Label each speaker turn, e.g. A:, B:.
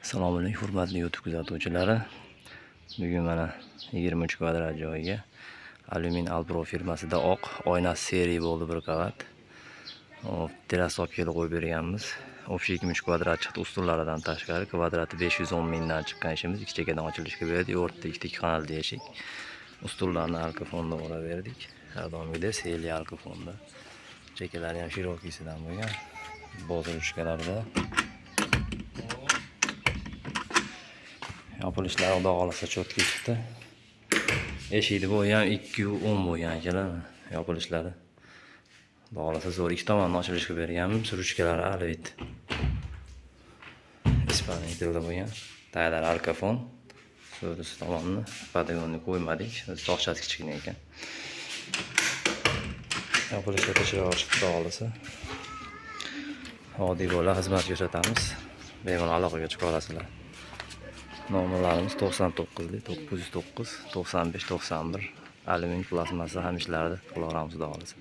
A: Assalomu alaykum, hurmatli YouTube kuzatuvchilari. Bugun mana 23 kvadrat joyga Alyumin Alpro firmasida oq oynasi seriy bo'ldi, bir qavat. Hop, terrasa olib kelib qo'yib berganmiz. Общий 23 kvadrat chiqdi ustullaridan tashqari. Kvadrati 510 mingdan chiqqan ishimiz. Ikki chekkadan ochilishga berdi. O'rtada ikkita ikki xonali eshik. Ustullarni arkafonda olaverdik. Har doimgidek seli arkafonda. Chekkalari ham широкий sidan bo'lgan. Bozor ruchkalarida. Yopilishlari, xudo xohlasa, чётко chiqdi. Eshikni bo'yi ham 2,10 bo'lgan akalar, yopilishlari. Xudo xohlasa, zo'r, ikki tomondan ochilishga berganmiz. Ruchkalari Alvit. Ispaniya tilida bo'lgan. Taglari arkafon. So'risi tomonni patagonni qo'ymadik. Tog'chasi kichkina ekan. Yopilishda chiroyli chiqdi, xudo xohlasa. Oddiy bo'la xizmat ko'rsatamiz. Bemalol aloqaga chiqa olasizlar. Nomerlarimiz 99 909 95 91. Alyumin plastmassa ham ishlardi qilaveramiz, xudo xohlasa.